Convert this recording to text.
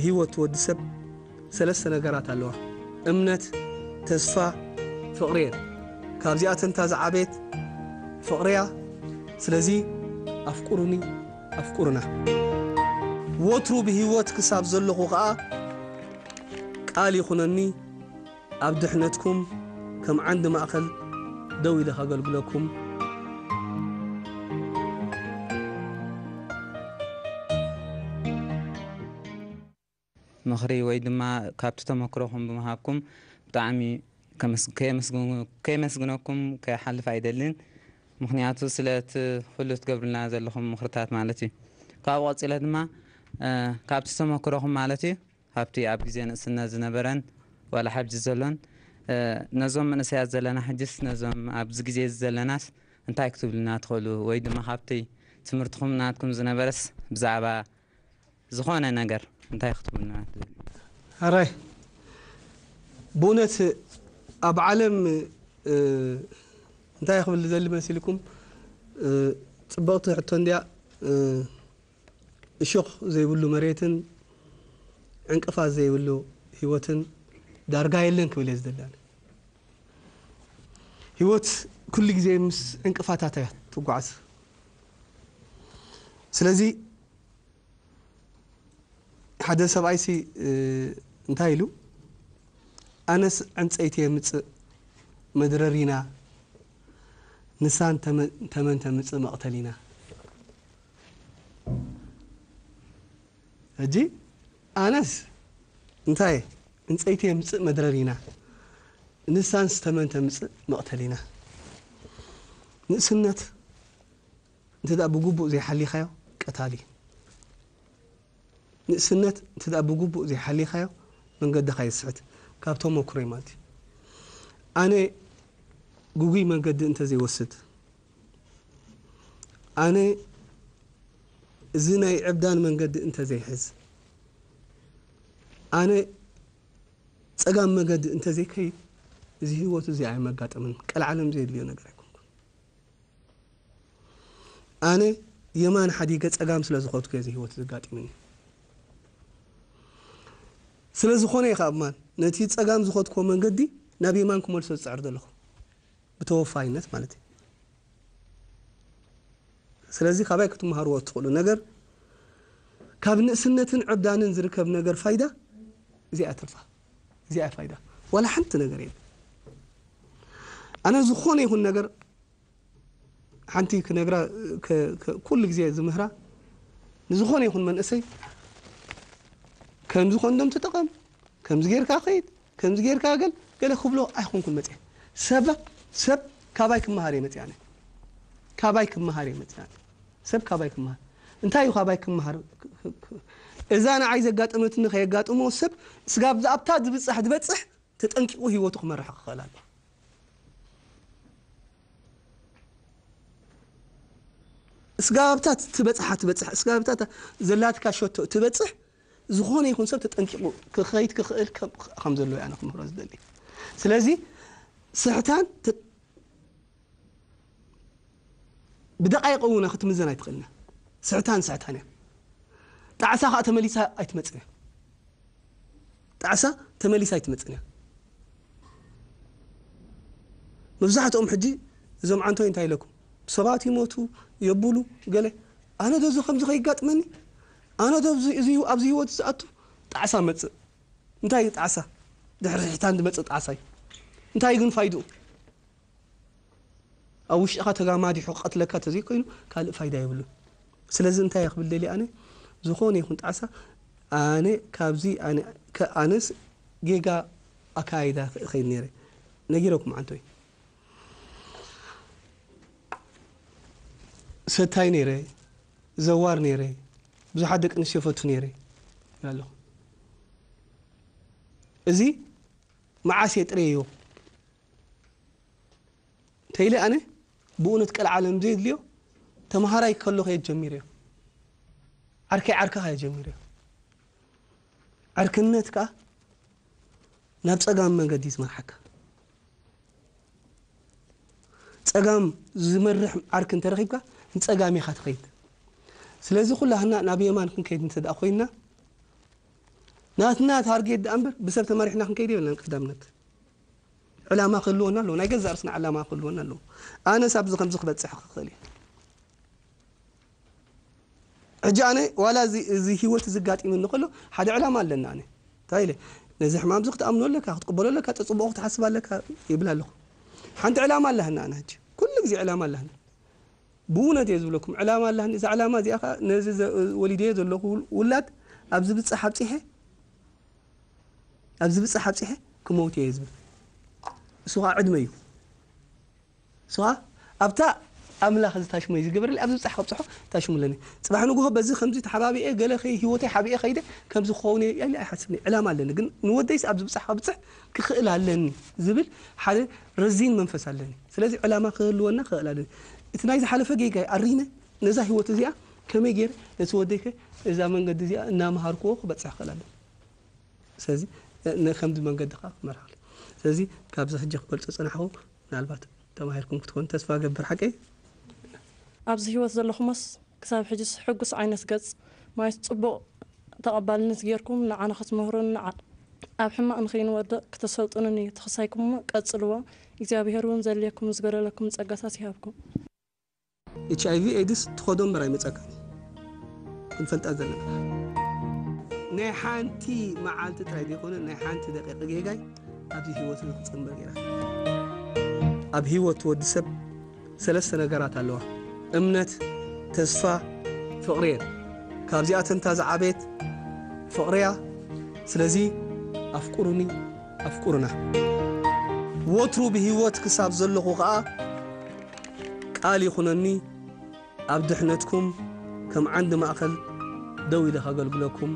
ህይወት ወዲ ሰብ ሰለስተ ነገራት ኣለዋ። እምነት፣ ተስፋ፣ ፍቕሪ እየን። ካብዚኣተን እታ ዝዓበየት ፍቕሪ እያ። ስለዚ ኣፍቁሩኒ፣ ኣፍቁሩና። ወትሩ ብህይወት ክሳብ ዘለኹ ኸኣ ቃል ይኹነኒ ኣብ ድሕነትኩም ከም ዓንዲ ማእከል ደው ኢለ ከገልግለኩም። ምኽሪ ወይ ድማ ካብቲ ተመክሮኹም ብምሃብኩም ብጣዕሚ ከመስግነኩም ከይሓልፍ ኣይደልን። ምኽንያቱ ስለቲ ኩሉ ትገብርልና ዘለኹም ምኽርታት ማለት እዩ። ካብኡ ቀፂለ ድማ ካብቲ ተመክሮኹም ማለት እዩ ካብቲ ኣብ ግዜ ንእስነት ዝነበረን ዋላ ሓብዚ ዘሎን ነዞም መንእሰያት ዘለና ሕጅስ ነዞም ኣብዚ ግዜ ዘለናስ እንታይ ክትብሉና ትኽእሉ? ወይ ድማ ካብቲ ትምህርትኹም ናትኩም ዝነበረስ ብዛዕባ ዝኾነ ነገር እንታይ ክትብሉና ትደልዩ? ሕራይ ብእውነት ኣብ ዓለም እንታይ ክብል ዝደሊ መሲልኩም? ፅብቕቲ ሕቶ እንድያ። እሾኽ ዘይብሉ መሬትን ዕንቅፋት ዘይብሉ ህይወትን ዳርጋ የለን ክብል እየ ዝደሊ። ህይወት ኩሉ ግዜ ምስ ዕንቅፋታት እያ ትጓዓዝ። ስለዚ ሓደ ሰብኣይሲ እንታይ ኢሉ? ኣነስ ዕንፀይቲ የምፅእ መድረሪና፣ ንሳን ተመን ተምፅእ መቕተሊና። ሕጂ ኣነስ እንታይ ዕንፀይቲ የምፅእ መድረሪና፣ ንሳንስ ተመን ተምፅእ መቕተሊና። ንእስነት እንተ ደኣ ብግቡእ ዘይሓሊኻዮ ቀታሊ። ንእስነት እንተ ደኣ ብግቡእ ዘይሓሊኻዮ መንገድኻ የስሕት። ካብ ተመኩሮይ ማለት እዩ። ኣነ ግጉይ መንገዲ እንተ ዘይወስድ፣ ኣነ እዚ ናይ ዕብዳን መንገዲ እንተ ዘይሕዝ፣ ኣነ ጸጋም መገዲ እንተ ዘይከይድ፣ እዚ ህይወት እዚ ኣይመጋጠምን። ቀልዓለም ዘየድልዮ ነገር ኣይኮንኩን። ኣነ የማን ሓዲገ ጸጋም ስለ ዝኾትኩ እዚ ህይወት ዘጋጢሙኒ። ስለ ዝኾነ እየ ከኣ እማን ነቲ ጸጋም ዝኾትኮ መንገዲ ናብ የማን ክመልሶ ዝጽዕር ዘለኹ። ብተወፋይነት ማለት እዩ። ስለዚ ካባይ ክትመሃርዎ እትኽእሉ ነገር ካብ ንእስነትን ዕብዳንን ዝርከብ ነገር ፋይዳ እዚኣ ትርፋ። እዚኣ ፋይዳ። ዋላ ሓንቲ ነገር የለን። ኣነ ዝኾነ ይኹን ነገር ሓንቲ ክነግራ ኩሉ ግዜ ዝምህራ ንዝኾነ ይኹን መንእሰይ ከምዚ ኮንዶም ተጠቐም፣ ከምዚ ጌርካ ኸይድ፣ ከምዚ ጌርካ ገል ገለ ክብሎ ኣይኮንኩን መፅየ። ሰብ ሰብ ካባይ ክመሃር እየ መፅየ ኣነ። ካባይ ክመሃር እየ መፅየ ኣነ። ሰብ ካባይ ክመሃር። እንታይ እዩ ካባይ ክመሃር? እዛ ንዓይ ዘጋጠመትኒ ከየጋጥሞ ሰብ ስጋብ ኣብታ ዝብፃሕ ዝበፅሕ ተጠንቂቑ ህይወቱ ክመርሕ ክኽእል ኣለዎ። እስጋብታት ትበጽሓ ትበጽሕ እስጋብታት ዘላትካ ሸቶ ትበጽሕ ዝኾነ ይኹን ሰብ ተጠንቂቑ ክኸይድ ክኽእል ከም ዘሎ ኣነ ክምህሮ ዝደሊ። ስለዚ ስሕታን ብደቃይቅ እውን ክትምዘን ኣይትኽእልና። ስሕታን ስሕታን እያ። ጣዕሳ ከዓ ተመሊሳ ኣይትመፅን እያ። ጣዕሳ ተመሊሳ ኣይትመፅን እያ። መብዛሕትኦም ሕጂ እዞም ዓንቶይ እንታይ ኢለኩም ሰባት ይሞቱ የብሉ ገለ ኣነ ዶ እዚ ከምዚ ከይጋጥመኒ ኣነ ዶ ኣብዚ ህይወት ዝኣቱ ጣዕሳ መፅእ እንታይ እዩ ጣዕሳ ድሕሪ ሒታን ዝመፅእ ጣዕሳ እዩ እንታይ ግን ፋይድኡ ኣብ ውሽጥኻ ተጋማዲሑ ክቐትለካ ተዘይኮይኑ ካልእ ፋይዳ የብሉን። ስለዚ እንታይ እየ ክብል ደልየ ኣነ ዝኾነ ይኹን ጣዕሳ ኣነ ካብዚ ኣነስ ጌጋ ኣካይዳ እኸይድ ነይረ ነጊረኩም ዓንቶይ ሰታይ ነይረ ዘዋር ነይረ ብዙሓት ደቂ ኣንስትዮ ፈቱ ነይረ ኣለኹ እዚ መዓስ እየ ጥረዮ ተይለ ኣነ ብእውነት ቀልዓለም ዘየድልዮ ተምሃራይ ከለኹ እየ ጀሚረዮ። ዓርከይ ዓርክኻ እየ ጀሚረዮ። ዓርክነት ከኣ ናብ ጸጋም መንገዲ እዩ ዝመርሓካ። ጸጋም ዝመርሕ ዓርኪ እንተረኺብካ ንጸጋም ኢኻ ትኸይድ። ስለዚ ኩላህና ናብ የማን ክንከይድ እንተ ደኣ ኮይንና ናትና ታርጌት ደኣ እምበር ብሰብ ተመሪሕና ክንከይድ የብልናን። ቀዳምነት ዕላማ ክህልወና ኣለዎ። ናይ ገዛእ ርእስና ዕላማ ክህልወና ኣለዎ። ኣነስ ኣብዚ ከምዚ ክበጽሕ ክኽእል እየ። ሕጂ ኣነ ዋላ እዚ፣ እዚ ህይወት እዚ ጋጢሙኒ ከሎ ሓደ ዕላማ ኣለኒ ኣነ። እንታይ ኢለ? ነዚ ሕማም እዚ ክትኣምኖ ኣለካ፣ ክትቅበሎ ኣለካ፣ ጽቡቕ ክትሓስብ ኣለካ ይብል ኣለኹ። ሓንቲ ዕላማ ኣላህና ኣነ ሕጂ። ኩሉ ግዜ ዕላማ ኣላህና። ብእውነት እየ ዝብለኩም፣ ዕላማ ኣላህኒ። እዛ ዕላማ እዚኣ ኸኣ ነዚ ዘ-፣ ወሊደዮ ዘለኹ ውል-፣ ውላድ ኣብ ዝብጻሕ ኣብጺሐ፣ ኣብ ዝብጻሕ ኣብጺሐ ክመውት እየ ዝብል። እሱ ኸኣ ዕድመ እዩ። እሱ ኸኣ ኣብታ ኣምላኽ እዚ ታሽሞ እዩ ዝገበረለይ፣ ኣብ ዝብጻሕ ከብጽሖ ታሽሙ ኣለኒ። ጽባሕ ንግሆ በዚ ከምዚ ተሓባቢኤ ገለ ከይ-፣ ህይወተይ ሓቢኤ ከይደ ከምዚ ክኸውን እየ ኢለ ኣይሓስብን እየ። ዕላማ ኣለኒ፣ ግን ንወደይስ ኣብ ዝብጻሕ ከብጽሕ ክኽእል ኣለኒ ዝብል ሓደ ረዚን መንፈስ ኣለኒ። ስለዚ ዕላማ ክህልወና ክኽእል ኣለኒ። እቲ ናይ ዝሓለፈ ጌጋይ ኣሪመ ነዛ ህይወት እዚኣ ከመይ ገይረ ነቲ ወደይከ እዛ መንገዲ እዚኣ እናመሃርክዎ ክበጽሕ ክኽእል ኣለኒ። ስለዚ ነ-፣ ከምዚ መንገዲ ከዓ ክመርሓ ክእል። ስለዚ ካብዚ ሕጂ ክገልጾ ዝጸናሕኩ ምናልባት ተማሂርኩም ክትኮኑ ተስፋ እገብር። ሓቀይ? ኣብዚ ህይወት ዘለኹሞስ ክሳብ ሕጅስ ሕጉስ ዓይነት ገጽ ማለት ጽቡቕ ተቐባልነት ጌርኩም ንዓና ክትምህሩን ንዓ-፣ ኣብ ሕማቕ ንኸይንወድቕ ክተሰልጥኑን እዩ ተኸሳይኩም እሞ ቀጽልዎ። እግዚኣብሔር እውን ዘድልየኩም ዝገደለኩም ጸጋታት ይሃብኩም። ኤች ኣይ ቪ ኤድስ ትኸዶ እምበር ኣይመጸካን። ክንፈልጣ ዘለና። ናይ ሓንቲ መዓልቲ ጥራይ ዘይኮነ ናይ ሓንቲ ደቂቕ ጌጋይ ኣብዚ ህይወት እዚ ክጽንበር ገይራ። ኣብ ህይወት ወዲ ሰብ ሰለስተ ነገራት ኣለዋ። እምነት፣ ተስፋ፣ ፍቕሪ እየን። ካብዚኣተን እታ ዝዓበየት ፍቕሪ እያ። ስለዚ ኣፍቁሩኒ፣ ኣፍቁሩና። ወትሩ ብህይወት ክሳብ ዘለኹ ኸኣ ቃል ይኹነኒ ኣብ ድሕነትኩም ከም ዓንዲ ማእከል ደው ኢለ ከገልግለኩም